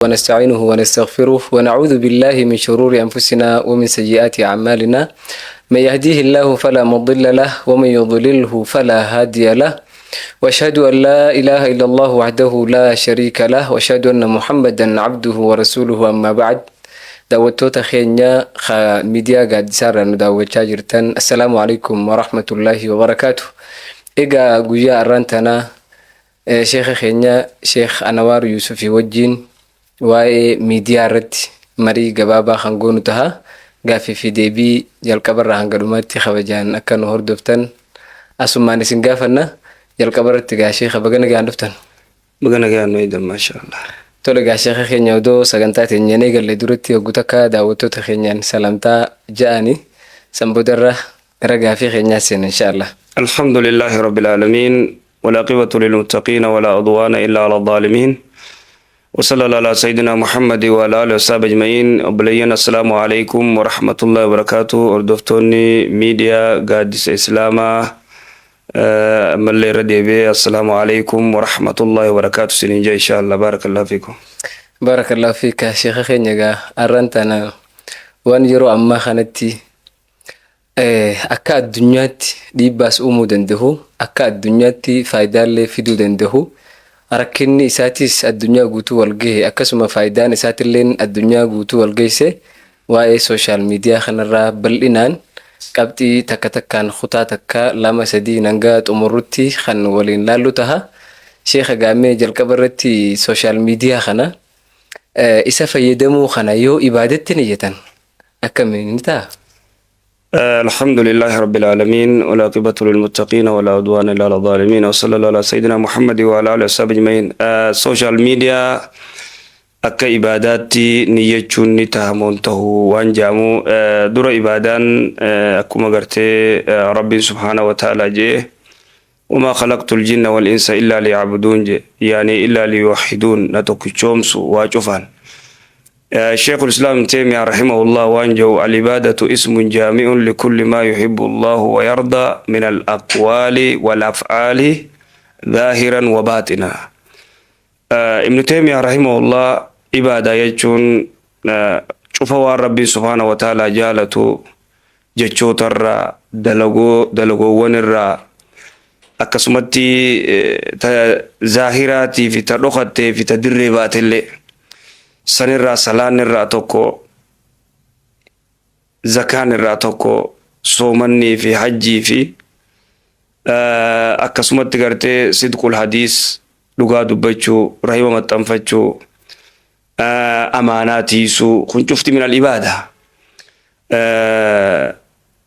ونستعينه ونستغفره ونعوذ بالله من شرور أنفسنا ومن سيئات أعمالنا، من يهديه الله فلا مضل له ومن يضلله فلا هادي له، وأشهد أن لا إله إلا الله وحده لا شريك له، وأشهد أن محمدا عبده ورسوله. أما بعد، daawwattoota keenya miidiyaa gaaddisaarraa nu daawwachaa jirtan، السلام عليكم ورحمة الله وبركاته. Egaa guyyaa har'aan tanaa sheeka keenya Sheekh Anawaar Yuusufii wajjin waa'ee miidiyaa irratti marii gabaabaa kan goonu taha. Gaaffii fi deebii jalqabarraa hanga dhumaatti kabajaan akka nu hordoftan asumaan isin gaafanna. Jalqaba irratti gaa sheeka, baga nagaan dhuftan. Baga nagaan nu eegan، ما شاء الله. Tole gaa sheeka keenya, odoo sagantaa teenyaan eegalle duratti hogguu takka daawwattoota keenyaan salamtaa ja'ani, san boodarra gara gaafii keenyaa seena إن شاء الله. الحمد لله رب العالمين، والعاقبة للمتقين، ولا عدوان إلا على الظالمين، وصلى الله على سيدنا محمد وعلى آله وصحبه أجمعين. Obboleeyyan، السلام عليكم ورحمة الله وبركاته. Hordoftoonni miidiyaa gaaddisa Islaamaa ammallee irra deebi'ee السلام عليكم ورحمة الله وبركاته sinin jee إن شاء الله. بارك الله فيكم. بارك الله فيك sheeka keenya. Egaa har'aan tana waan yeroo ammaa kanatti akka addunyaatti dhiibbaas uumuu danda'u, akka addunyaatti faayidaalee fiduu danda'u, rakkinni isaatis addunyaa guutuu wal gahe, akkasuma faayidaan isaatillee addunyaa guutuu wal geesse, waa'ee social media kanarraa bal'inaan qabxii takka takkaan kutaa takka, lama, sadii hanga xumurrutti kan waliin laallu taha. Sheeka, gaamee jalqaba irratti social media kana isa fayyadamuu kana yoo ibaadatti niyyatan akkamiin ni ta'a? الحمد لله رب العالمين، والعاقبة للمتقين، ولا عدوان إلا على الظالمين، وصلى الله على سيدنا محمد وعلى آله وصحبه أجمعين. Social media akka ibaadaatti niyyachuun ni tahamoon tahuu waan jedhamu dura, ibaadaan akkuma gartee Rabbiin سبحانه وتعالى jee وما خلقت الجن والإنس إلا ليعبدون je، يعني إلا ليوحدون، na tokkichoomsu waa cufaan. شيخ الإسلام ابن تيمية رحمه الله waan jedhu العبادة اسم جامع لكل ما يحب الله ويرضى من الأقوال والأفعال ظاهرا وباطنا. ابن تيمية رحمه الله ibaadaa jechuun cufa waan Rabbiin سبحانه وتعالى jaalatu, jechootarraa, dalagoo dalagoowwan irraa, akkasumatti ta zaahiraatii fi ta dhokattee fi ta dirree baatellee sanirraa, salaan irraa tokko, zakaan irraa tokko, soomannii fi hajjii fi akkasumatti gartee صدق الحديث, dhugaa dubbachuu, rahima maxxanfachuu, amaanaa tiisuu, kun cufti من العبادة.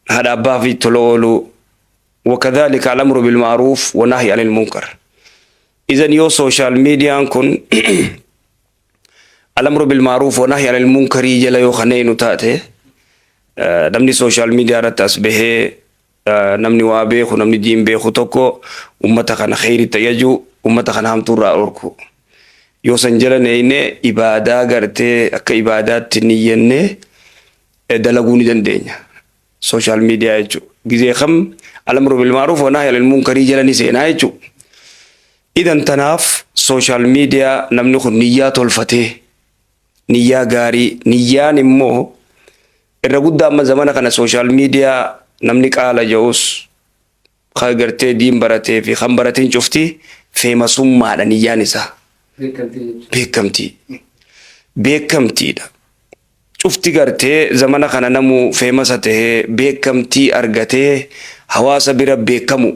Haadha abbaa fi tola ooluu, وكذلك الأمر بالمعروف والنهي عن المنكر. إذن yoo social mediaan kun الأمر بالمعروف والنهي عن المنكر jala yoo kaneenu taate, namni social media irratti as bahee, namni waa beeku, namni diin beeku tokko ummata kana kheyritti ajaju, ummata kana hamtuurraa dhorku, yoo san jala neeyne, ibaadaa gartee akka ibaadaatti niyyannee dalaguu ni dandeenya. Social media jechuudha. Gizee kam الأمر بالمعروف والنهي عن المنكر jala ni seenaa jechuudha. إذن tanaaf social media namni kun niyyaa tolfatee, niyyaa gaarii, niyyaan immoo irra guddaa. Amma zamana kana social media namni qaala jedhus, kan gartee diin baratee fi kan barateen cufti famousummaadha niyyaan isaa. Beekamtii. Beekamtiidha. Cufti gartee zamana kana namu famous tahee beekamtii argatee hawaasa bira beekamu.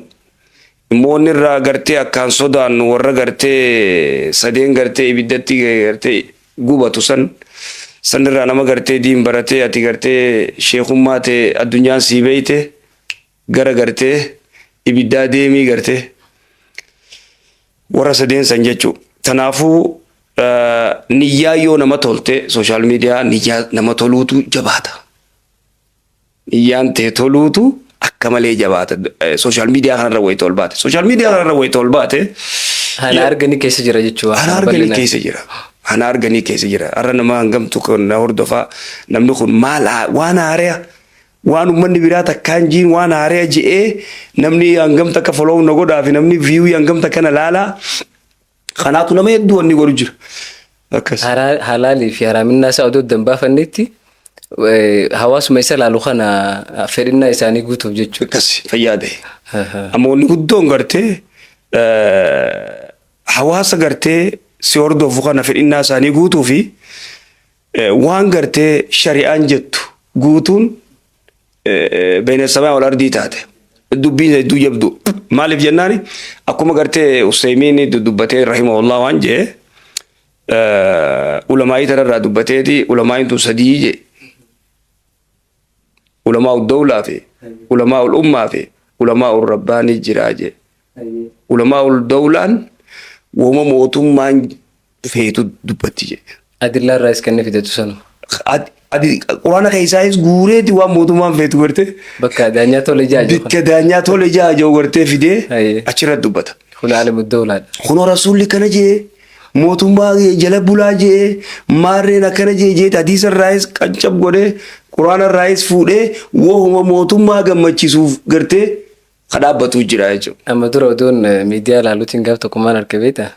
Immoo inni irraa gartee akkaan sodaannu warra gartee sadeen gartee ibiddatti gartee gubatu san sanirraa nama gartee diin baratee, ati gartee sheekummaa ta'e, addunyaan sii beeyte, gara gartee ibiddaa deemii gartee warra sadeen san jechuu. Tanaafuu niyyaa yoo nama tolte, social media niyyaa nama toluutu jabaata. Niyyaan ta'e toluutu akka malee jabaata. Social media kanarra wayita ol baate. Social media kanarra wayita ol baate. Hana arganii keessa jira jechuudha. Hana arganii keessa jira. Hana arganii keessa jira. Har'a nama hangamtu kun na hordofaa, namni kun maal waan haarea, waan uummanni biraa takkaan jiin, waan haarea je'ee, namni hangam takka follow na godhaa fi namni view hangam takka na laalaa. Kanaatu nama hedduu wanni godhu jira. Akkas. Halaalii fi haraaminaa isaa odoo adda hin baafannetti hawaasuma isa laalu kana fedhinnaa isaanii guutuuf jechuudha. Akkas fayyaa ta'e. Amma wanni guddoon gartee hawaasa gartee si hordofu kana fedhinnaa isaanii guutuu fi waan gartee shari'aan jettu guutuun beena samaa wal ardii taate. Dubbiin hedduu jabdu. Maaliif jennaani akkuma gartee Useymiin dubbatee rahimahullah waan jee ulamaa'ii tanarraa dubbateeti ulamaa'iin tun sadii jee. Ulamaa'u dawlaa fi ulamaa'ul ummaa fi ulamaa'ul rabbaanii jiraa jee. Ulamaa'ul dawlaan wama mootummaan feetu dubbatti jee. Adillaa irraas kan inni fidatu sanuma. Adi quraana keessaayis guureeti waan mootummaan feetu gartee. Bakka daanyaa tole jaaju. Bakka daanyaa tole jaaju gartee fidee achirratti dubbata. Kun aalimu dawlaadha. Kunoo rasuulli kana jee mootummaa jala bulaa jee maarreen akkana jee jee hadiisa irraayis qancab godhee quraana irraayis fuudhee wohuma mootummaa gammachiisuuf gartee ka dhaabbatu jira jechuudha. Amma dura odoon miidiyaa ilaaluutiin gaaf tokko maal arge beektaa?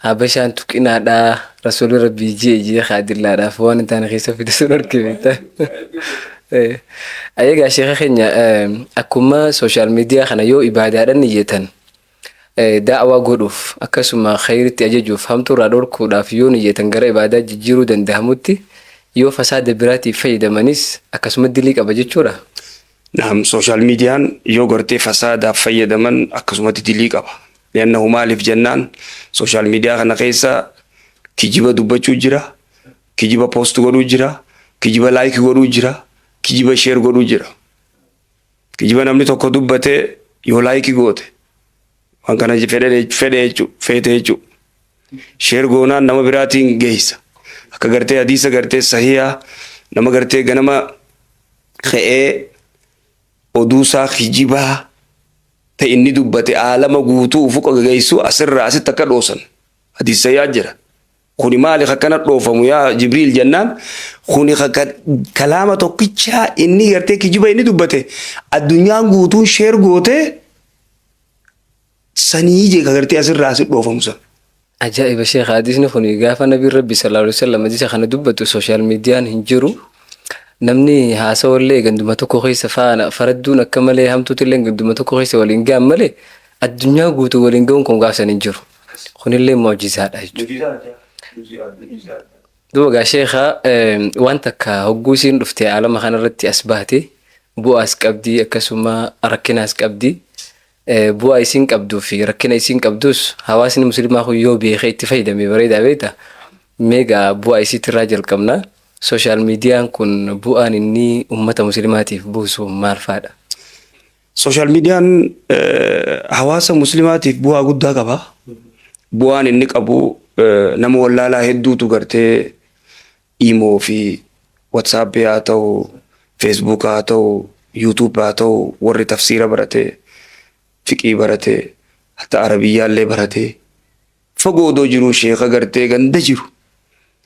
Habashaan tuqinaadhaa rasuulli rabbii ji'e ji'e kaadillaadhaaf waan hin taane keessa fide sun arge beektaa? Egaa sheeka keenya akkuma sooshaal miidiyaa kana yoo ibaadaadhaan niyyatan da'waa godhuuf akkasuma khayritti ajajuuf hamtuu irraa dhorkuudhaaf yoo niyyatan gara ibaadaa jijjiiruu danda'amutti yoo fasaada biraatiif fayyadamanis akkasuma dilii qaba jechuudha. Naam, sooshaal miidiyaan yoo gartee fasaadaaf fayyadaman akkasumatti dilii qaba. Li'annahu maaliif jennaan sooshaal miidiyaa kana keessa kijiba dubbachuu jira, kijiba post godhuu jira, kijiba like godhuu jira, kijiba share godhuu jira. Kijiba namni tokko dubbate yoo like goote waan kana fedhe fedhe jechuu feete jechuu. Share goonaan nama biraatiin geessa. Akka gartee hadiisa gartee sahiyaa nama gartee ganama ka'ee oduusaa kijibaa ta'e inni dubbate aalama guutuu ufuqa geessu asirraa asitti akka dhoosan hadiisa sahiyaa jira. Kuni maali akkana dhoofamu yaa Jibriil jennaan kuni kalaama tokkichaa inni gartee kijiba inni dubbate addunyaan guutuun share gootee sanii jee ka gartee asirraa asitti dhoofamu san. Ajaa'iba sheekha, hadiisni kun gaafa nabiin rabbi sallallahu alaihi wasallam hadiisa kana dubbatu sooshaal miidiyaan hin jiru. Namni haasawallee ganduma tokko keessa faana faradduun akka malee hamtuutillee ganduma tokko keessa waliin ga'an malee addunyaa guutuu waliin ga'uun kun gaafsan hin jiru. Kunillee mu'jizaadha jechuudha. Duuba gaa sheekha, waan takka hogguu isiin dhufte alama kanarratti as baate bu'aas qabdi akkasuma rakkinaas qabdi. Bu'aa isiin qabduu fi rakkina isiin qabdus hawaasni musliimaa kun yoo beekee itti fayyadame bareedaa beekta. Meegaa bu'aa isiitirraa jalqabna. Sooshaal miidiyaan kun bu'aan inni uummata musliimaatiif buusu maal fa'aadha? Sooshaal miidiyaan hawaasa musliimaatiif bu'aa guddaa qaba. Bu'aan inni qabu nama wallaalaa hedduutu gartee Imo fi WhatsApp haa ta'u, Facebook haa ta'u, YouTube haa ta'u warri tafsiira barate, fiqii barate, hatta arabiyyaallee barate fagoo odoo jiru sheeka gartee ganda jiru.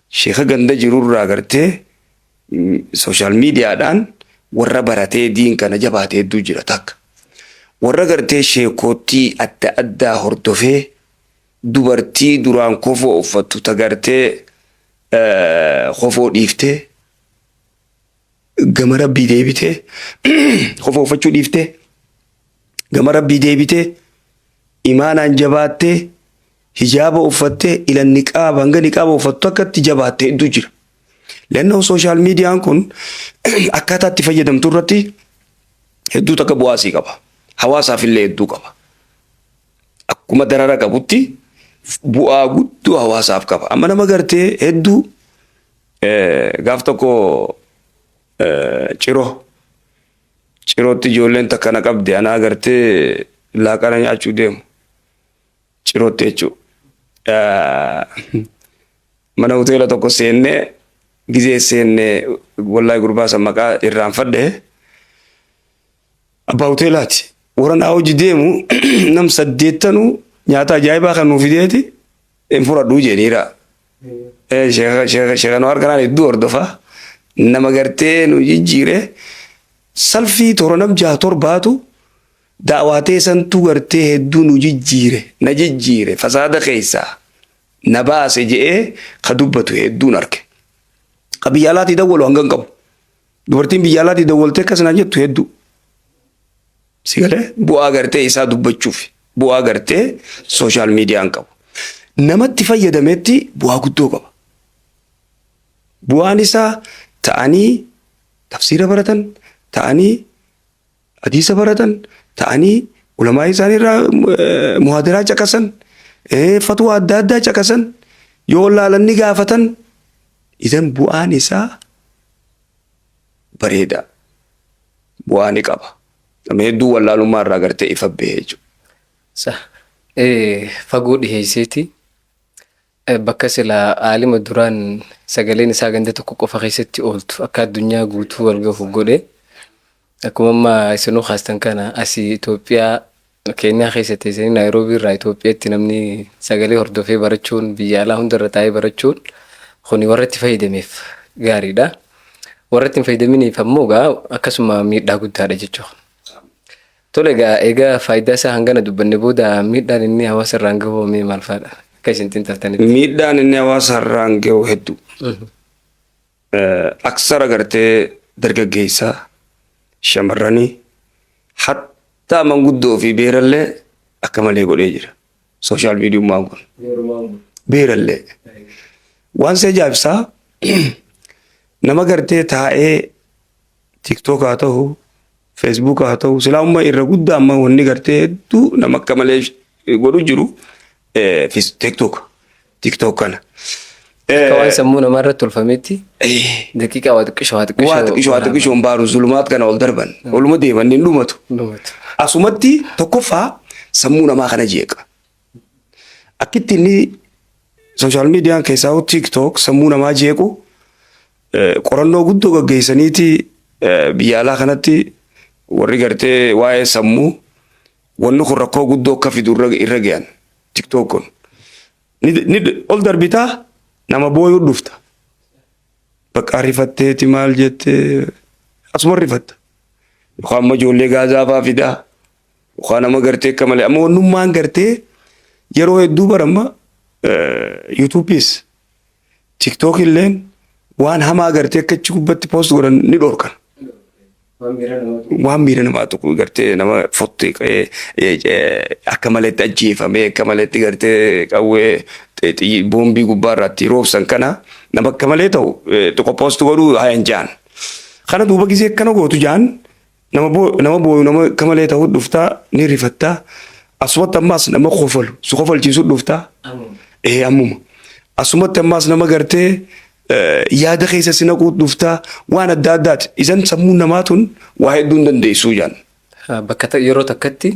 Sheeka ganda jirurraa gartee sooshaal miidiyaadhaan warra baratee diin kana jabaate hedduu jira takka. Warra gartee sheekootii adda addaa hordofee dubartii duraan kofoo uffattu ta gartee kofoo dhiiftee gama rabbii deebitee kofoo uffachuu dhiiftee gama rabbii deebitee imaanaan jabaattee hijaaba uffattee ila niqaaba hanga niqaaba uffattu akkatti jabaattee hedduu jira. Lannoo sooshaal miidiyaan kun akkaataa itti fayyadamtu irratti hedduu takka bu'aa sii qaba. Hawaasaaf illee hedduu qaba. Akkuma darara qabutti bu'aa guddoo hawaasaaf qaba. Amma nama gartee hedduu gaaf tokko ciroo cirootti ijoolleen takka na qabde anaa gartee laaqana nyaachuu deemu cirootti jechuudha. Mana hoteela tokko seennee gizee seennee wallahi gurbaa san maqaa irraanfadhe abbaa hoteelaati. Warra naa hojii deemu nam saddeettanuu nyaata ajaa'ibaa kan nuu fideeti hin fudhadhuu jedhiira. Sheeka Anwaar kanaan hedduu hordofa. Nama gartee nu jijjiire salfii toora nam jaha torbaatu daawwatee santu gartee hedduu nu jijjiire na jijjiire fasaada keessaa. na baase je'ee ka dubbatu hedduun arke. Ka biyya alaatii dawwalu hanga hin qabu. Dubartiin biyya alaatii dawwaltee akkas naan jettu hedduu. Si galee bu'aa gartee isaa dubbachuuf bu'aa gartee sooshaal miidiyaan qabu. Namatti fayyadametti bu'aa guddoo qaba. Bu'aan isaa ta'anii tafsiira baratan, ta'anii hadiisa baratan, ta'anii ulamaa isaanii irraa muhaadaraa caqasan, fatwaa adda addaa caqasan, yoo laalan ni gaafatan. Idan bu'aan isaa bareeda. Bu'aa ni qaba. Nama hedduu wallaalummaa irraa gartee ifa bahee jechuudha. Sah. Fagoo dhiheesseeti. Bakka silaa aalima duraan sagaleen isaa ganda tokko qofa keessatti ooltu akka addunyaa guutuu wal gahu godhe. Akkuma amma isinuu kaastan kana asii Itoophiyaa Keeniyaa keessa teessanii Naayiroobii irraa Itoophiyaatti namni sagalee hordofee barachuun biyya alaa hundarra taa'ee barachuun kuni warra itti fayyadameef gaariidha. Warra itti hin fayyadaminiif ammoo egaa akkasuma miidhaa guddaadha jechuudha. Tole egaa egaa faayidaa isaa hangana dubbanne booda miidhaan inni hawaasa irraan gahu mee maal fa'aadha? Akka isin xiinxaltanitti. Miidhaan inni hawaasa irraan gahu hedduu. Aksara gartee dargaggeessaa, shamarranii, hattaa manguddoo fi beerallee akka malee godhee jira. Sooshaal miidiyummaan kun. Beerallee. Waan si ajaa'ibsaa nama gartee taa'ee TikTok haa ta'u, Facebook haa ta'u, silaa umma irra guddaa amma wanni gartee hedduu nama akka malee godhu jiru TikTok. TikTok kana. Akka waan sammuu namaa irratti tolfametti daqiiqaa waa xiqqisho waa xiqqisho. Waa xiqqisho waa xiqqisho hin baaru zulumaat kana ol darban. Oluma deeman hin dhumatu. Dhumatu. Asumatti tokkoffaa sammuu namaa kana jeeqa. Akkitti inni sooshaal miidiyaan keessaa TikTok sammuu namaa jeequ qorannoo guddoo gaggeessaniiti biyya alaa kanatti warri gartee waa'ee sammuu wanni kun rakkoo guddoo akka fidu irra gahan TikTok kun. Ni ol darbitaa nama booyuu dhufta. Bakka rifatteeti maal jettee asuma rifatta. Yookaan amma ijoollee gaazaa fa'aa fidaa. Yookaan nama gartee akka malee amma wannummaan gartee yeroo hedduu baramma yuutuubiis tiktook illeen waan hamaa gartee akka achi gubbatti poost godhan ni dhorkan. Waan miira namaa tuqu gartee nama fotte akka maletti ajjeefamee akka maletti gartee qawwee boombii gubbaa irratti roobsan kana nama akka malee ta'u xiqqoo poost godhuu hayan jaan. Kana duuba gisee akkana gootu jaan nama nama booyu nama akka malee ta'u dhuftaa ni rifattaa asumatti ammaas nama kofalu si kofalchiisu dhuftaa ee ammuma asumatti ammaas nama gartee yaada keessa si naquu dhuftaa waan adda addaati isan sammuun namaa tun waa hedduu hin dandeessuu jaan. Bakka yeroo takkatti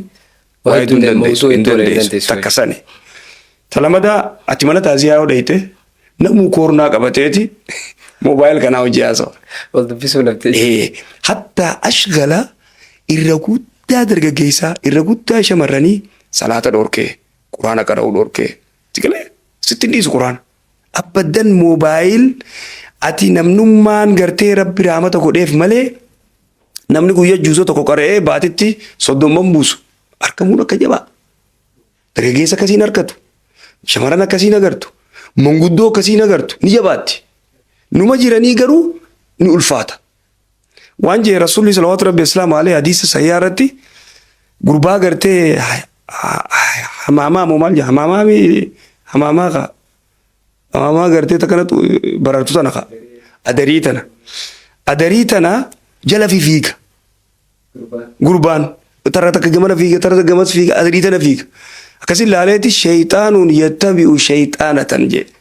waa hedduu hin dandeessu hin dandeessu takka sani. Talamadaa ati mana taaziyaa yoo dhayite namuu koornaa qabateeti moobaayil kanaa hojii haasawa. Wal dubbisuu naftee. Ee, hattaa ashgala irra guddaa dargaggeessaa irra guddaa shamarranii salaata dhorkee quraana qara'uu dhorkee sigalee sitti hin dhiisu quraana. Abbaddan moobaayil ati namnummaan gartee rabbi raamata godheef malee namni guyya juusa tokko qara'ee baatitti soddomman buusu argamuun akka jabaa. Dargaggeessa akkasii hin argatu. Shamarran akkasii hin agartu. Manguddoo akkasii hin agartu. Ni jabaatti. Numa jiranii garuu ni ulfaata. Waan jee Rasuulli salawaatu rabbi islaam alee hadiisa sahihaa irratti gurbaa gartee hamaamaa moo maal jedha hamaamaa mi hamaamaa ka hamaamaa gartee takkanatu barartu tana ka adarii tana adarii tana jala fiiga. Gurbaan tarra takka gamana fiiga tarra takka gamas fiiga adrii tana fiiga. Akkasin laaleeti shayxaanuun yattabi'u shayxaanatan jedhe.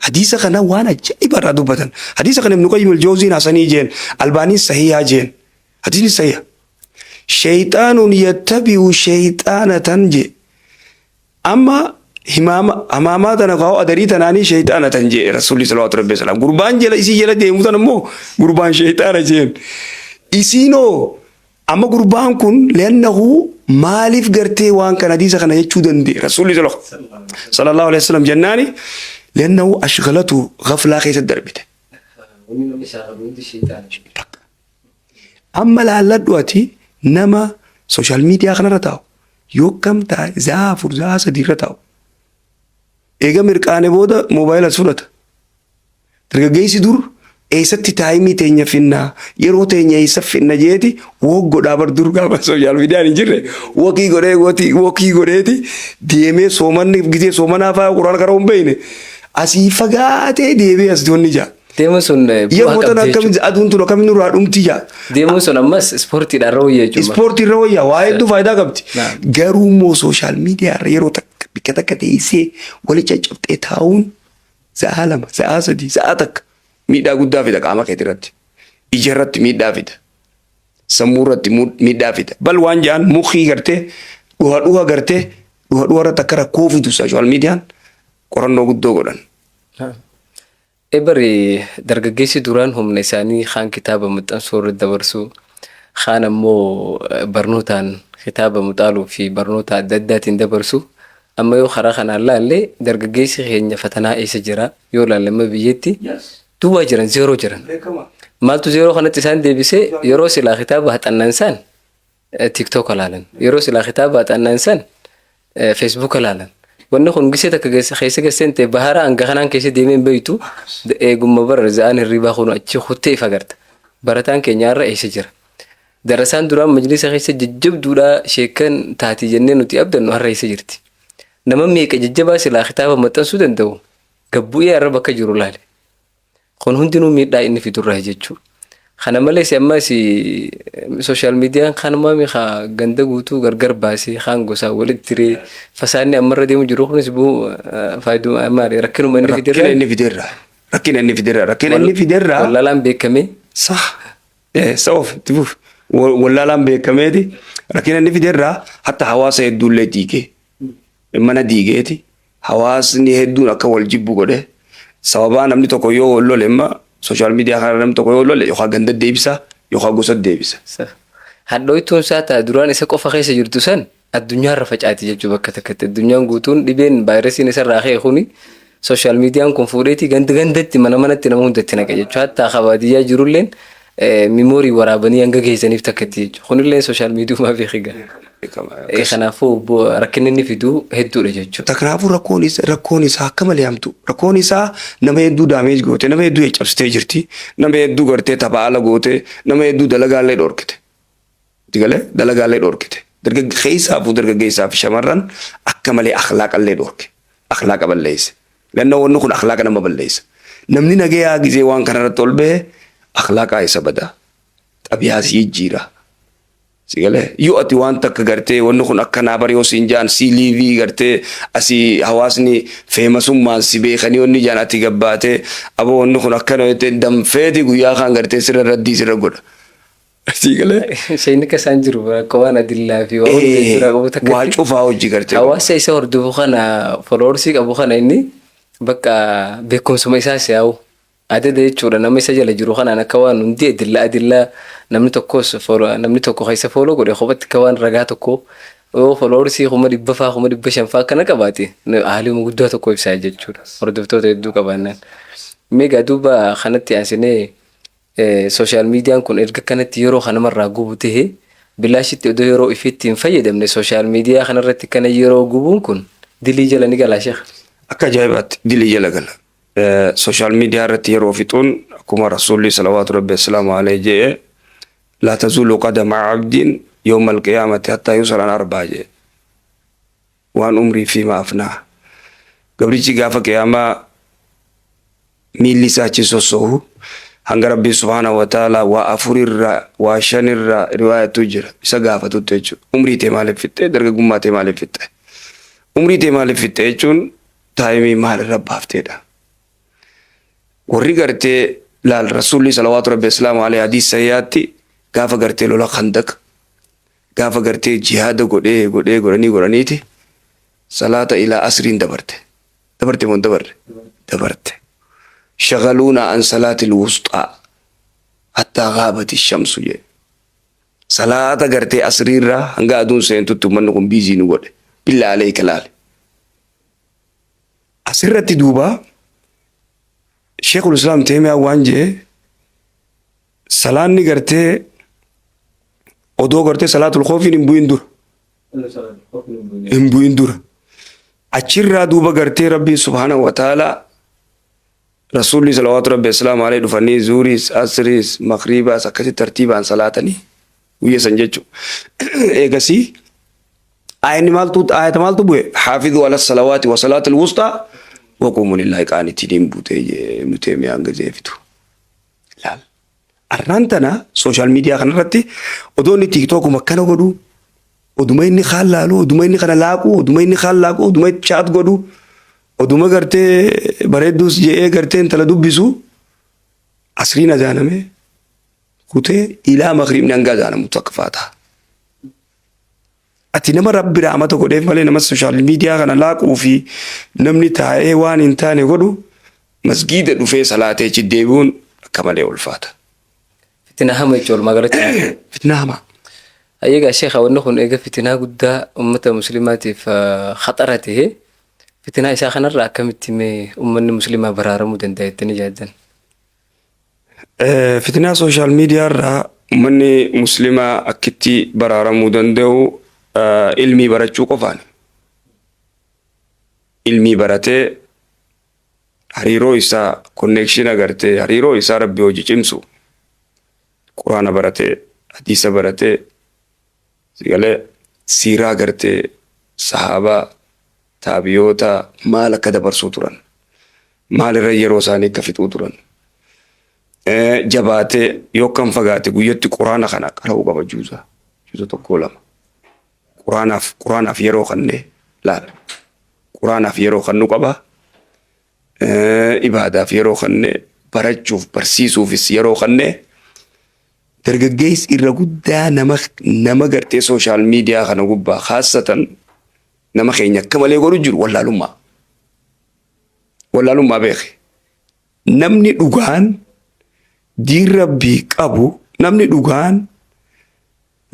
Hadiisa kana waan ajaa'iba irraa dubbatan. Hadiisa kana Ibnu Qayyim al-Jawziin hasanii jeen, Albaaniin sahihaa jeen. Hadiisni sahiha. Shayxaanuun yattabi'u shayxaanatan jee. Amma himaama hamaamaa tana kaa'u adarii tanaanii sheyxaana tan jee rasuulli salawaatu rabbi salaam gurbaan jala isii jala deemu tan immoo gurbaan sheyxaana jeen isiinoo amma gurbaan kun leannahu maaliif gartee waan kana hadiisa kana jechuu danda'e rasuulli sallallahu alaihi wasallam jennaani leannahu ashghalatu ghaflaa keessa darbite. Amma laalladhu ati nama sooshaal miidiyaa kanarra taa'u yoo kam taa'e za'aa 4 za'aa 3 irra taa'u. Eega mirqaane booda moobaayila as fudhata. Dargaggeessi dur eessatti time teenya finnaa, yeroo teenya eessa finna jeeti walk godhaa bar. Dur gaafa social mediaan hin jirre walk godhee walk godheeti deemee, soomanni gisee soomanaa fa'aa quraana karaa hin beekne asii fagaatee deemee as doonni jaa. Deemuun sun bu'aa Yeroo tana qabdi akkamiin jechuudha. aduun tun akkamiin nurraa dhumti jaa. Deemuun sun ammas ispoortiidhaan irra wayya jechuudha. Ispoortii irra wayyaa, waa hedduu faayidaa qabdi. Garuu immoo social media irra yeroo takka bikka takka teessee wali caccabxee taa'uun sa'a 2, sa'a 3, sa'a 1 miidhaa guddaa fida qaama keetii irratti. Ija irratti miidhaa fida. Sammuu irratti miidhaa fida. Bal waan ja'an mukii gartee dhuha dhuha gartee dhuha dhuha irratti akka rakkoo fidu social mediaan qorannoo guddoo godhan. Ebari dargaggeessi duraan humna isaanii kaan kitaaba maxxansuu irratti dabarsuu, kaan ammoo barnootaan kitaaba muxaaluu fi barnoota adda addaatiin dabarsu, amma yoo karaa kanaan laalle dargaggeessi keenya fatanaa eessa jira yoo laalle, amma biyyatti duwwaa jiran, zeeroo jiran. Maaltu zeeroo kanatti isaan deebisee? Yeroo silaa kitaaba haxannansaan TikTok laalan. Yeroo silaa kitaaba haxannansaan Facebook laalan. Wanni kun gisee takka keessa geesseen ta'e bahara hanga kanaan keessa deemee hin beektu, eegumma bara za'aan hirribaa kun achi kuttee ifa agarta. Barataan keenya har'a eessa jira? Darasaan duraan majlisa keessa jajjabduudha, sheekan taatii jennee nuti abdannu har'a eessa jirti? Nama meeqa jajjabaa silaa kitaaba maxxansuu danda'u gabbu'ee har'a bakka jiru laale. Kun hundinuu miidhaa inni fidurraa jechuudha. Kana malees ammas social mediaan kanumaa mi'a ganda guutuu gargar baasee kaan gosaa walitti tiree fasaanni ammarra deemu jiru kunis faayidaa maali, rakkinuma inni Rakkina fidirraa. inni fiderraa. Rakkina inni fiderraa. Rakkina inni fiderraa. Wallaalaan beekamee. Sah. Sa'oof itti fuuf. Wallaalaan beekameeti. Rakkina inni fiderraa hatta hawaasa hedduullee diigee. Mana diigeeti. Hawaasni hedduun akka wal jibbu godhe. Sababaa namni tokko yoo wal lole, imma social media kana namni tokko yoo lole, yookaan ganda deebisa yookaan gosa deebisa. Hadhooytuun isaa ta'a duraan isa qofa keessa jirtu san addunyaarra facaati jechuudha bakka takkatti. Addunyaan guutuun dhibeen vaayirasiin isarraa ka'e kuni social mediaan kun fuudheeti ganda gandatti, mana manatti, nama hundatti naqa jechuudha. Hattaa baadiyyaa jirulleen memory waraabanii hanga geessaniif takkatti jechuudha. Kunillee social mediaumaa beekiga. Kanaafuu rakkinni inni fidu hedduudha jechuudha. Kanaafuu rakkoon isaa akka malee hamtu. Rakkoon isaa nama hedduu damage goote, nama hedduu caccabsitee jirti, nama hedduu gartee tapha ala goote, nama hedduu dalagaallee dhorkite. Galee dalagaallee dhorkite. Keessaafuu dargaggeessaa fi shamarran akka malee akhlaaqallee dhorke. Akhlaaqa balleesse. Lannoo wanni kun akhlaaqa nama balleessa. Namni nagayaa gizee waan kanarratti ol bahe akhlaaqaa isa badaa. Xabiyaa si jijjiira. Sigalee yoo ati waan takka gartee wanni kun akkanaa bari yoo siin jaan si live gartee asii hawaasni famousummaan si beekanii wanni jaan ati gabbaatee aboo wanni kun akkana jettee danfeeti guyyaa kaan gartee sirra raddii sirra godha. Sigalee. Isheen akka isaan jiru akka waan adillaa fi waan hunda jira qabu Waa takkatti. Cufaa hojii gartee. Hawaasa isa hordofu kana, followers qabu kana, inni bakka beekumsuma isaa si'aawu. Adada jechuudha, nama isa jala jiru kanaan akka waan hundi adillaa adillaa, namni tokkos namni tokko keessa follow godhe kophatti akka waan ragaa tokko, yoo followers 100,000 faa, 500,000 faa akkana qabaate haaluma guddaa tokko ibsaa jechuudha. Hordoftoota hedduu qabaannaan. Meegaa duuba kanatti aansinee, social mediaan kun erga kanatti yeroo kanamarraa gubu ta'e, bilaashitti odoo yeroo ifiitti hin fayyadamne social media kanarratti kana yeroo gubuun kun dilii jala ni galaa, sheekh? Akka ajaa'ibaatti dilii jala gala. Social media irratti yeroo fixuun akkuma Rasuulli salawaatu rabbi assalaamu alayhi jedhe, "لا تزول قدم عبد يوم القيامة حتى يسأل عن أربع" jedhe. Waan umrii fi maafnaa. Gabrichi gaafa qiyaamaa miilli isaa achi sossoohu hanga Rabbiin subhaanahu wa ta'ala waa afurirraa, waa shanirraa riwaayatu jira isa gaafatutti jechuudha. Umrii tee maaliif fixxee? Dargaggummaa tee maaliif fixxe? Umrii tee maaliif fixxe jechuun time maalirra baafteedha. Warri gartee laal, Rasuulli salawaatu rabbi islaamu alayhi hadiis sayyaatti gaafa gartee lola Khandaq, gaafa gartee jihaada godhee godhee godhanii godhaniiti salaata ilaa asriin dabarte. Dabarte moo hin dabarre? Dabarte. "شغلونا عن صلاة الوسطى حتى غابت الشمس" jedhe. Salaata gartee asriirraa hanga aduun seentutti uummanni kun busy nu godhe. Billaa alayka laale. Asirratti duuba Sheekul Islaam Teemiyaa waan jee, salaanni gartee odoo gartee salaatul khoofiin hin bu'in dura. Hin bu'in dura. Achirraa duuba gartee Rabbiin subhaanahu wa ta'aalaa Rasuulli salawaatu Rabbi wasalaamu alayhi dhufanii zuuriis, asriis, makriibaas akkasitti tartiibaan salaatanii guyya san jechuudha. Eegasii aayanni maaltu aayata maaltu bu'e? Haafiduu ala salawaati wa salaatil wusxaa wa quumuu lillaahi qaanitiiniin buutee jee Ibnu Teemiyaan gazee fitu. Laal. Arraan tana sooshaal miidiyaa kanarratti odoo inni tiiktookuma akkana godhu, oduma inni kaan laalu, oduma inni kana laaqu, oduma inni kaan laaqu, oduma inni chaat godhu, oduma gartee bareedduus je'ee gartee intala dubbisu asriin azaaname kutee ilaa makriibni hanga azaanamutti akka faataa. Ati nama Rabbi rahmata godheef malee nama sooshaal miidiyaa kana laaquu fi namni taa'ee waan hin taane godhu masgiida dhufee salaatee achi deebi'uun akka malee ulfaata. Fitina hama jechuun walumaa galatti. Fitnaa hamaa. Egaa sheekha, wanni kun eega fitinaa guddaa uummata musliimaatiif khaxara ta'e, fitinaa isaa kanarraa akkamitti mee uummanni musliimaa baraaramuu danda'a jettanii yaaddan? Fitinaa sooshaal miidiyaa irraa uummanni musliimaa akkitti baraaramuu danda'u ilmii barachuu qofaan. Ilmii baratee hariiroo isaa connection agartee hariiroo isaa Rabbi hojii cimsu, quraana baratee, hadiisa baratee, sigalee siiraa gartee sahaabaa, taabiyoota maal akka dabarsuu turan, maalirra yeroo isaanii akka fixuu turan, jabaatee yookaan fagaate guyyatti quraana kana qara'uu qaba, juuza tokko lama quraanaaf yeroo kannee laala, quraanaaf yeroo kannu qaba, ibaadaaf yeroo kannee, barachuuf barsiisuufis yeroo kannee. Dargaggeessi irra guddaa nama gartee sooshaal miidiyaa kana gubbaa kaassatan nama keenya akka malee godhu jiru wallaalummaa. Wallaalummaa beeke. Namni dhugaan diin Rabbii qabu, namni dhugaan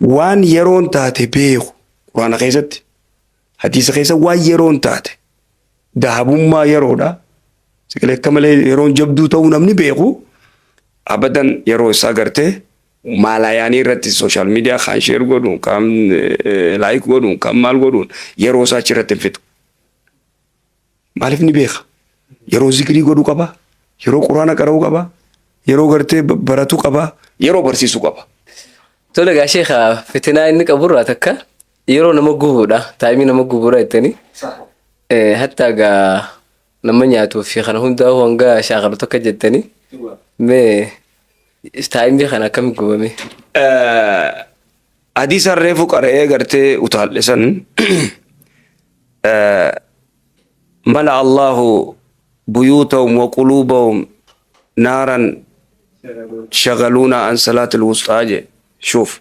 waan yeroon taate beeku, quraana keessatti, hadiisa keessa waan yeroon taate, dahabummaa yeroodha. Sigalee akka malee yeroon jabduu ta'uu namni beeku abadan yeroo isaa gartee maalayaanii irratti sooshaal miidiyaa kaan share godhuun, kaan like godhuun, kaan maal godhuun yeroo isaa achirratti hin fixu. Maaliif ni beeka? Yeroo zikrii godhuu qaba. Yeroo quraana qara'uu qaba. Yeroo gartee baratu qaba. Yeroo barsiisuu qaba. Tole egaa sheekha, fitinaa inni qaburraa takka yeroo nama gubuudha. Time nama gubuudha jettanii. Hatta egaa nama nyaatuu fi kana hundaa hanga shaakalu tokko jettanii. Mee time kana akkami gubame? Hadiisa reefu qara'ee gartee utaalle san, mala Allahu buyuutahum wa quluubahum naaran shagaluuna an salaatil wusxaa je. Shuuf,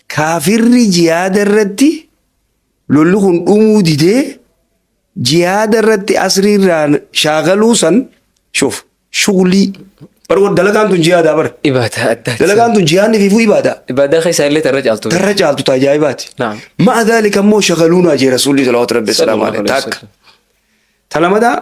kaafirri jihaada irratti lolli kun dhumuu didee jihaada irratti asriirraan shaagaluu san. Shuuf, shuglii bar, dalagaan tun jihaadaa bara. Ibaadaa addaati. Dalagaan tun jihaadni fiifuu ibaadaa. Ibaadaa keessaa illee tarra caaltu. Tarra caaltu tajaa'ibaati. Naam. Ma'a dhaalika immoo shagaluunaa jee Rasuulli salawaatu Rabbi salaamu alayhi. Takka. Talamadaa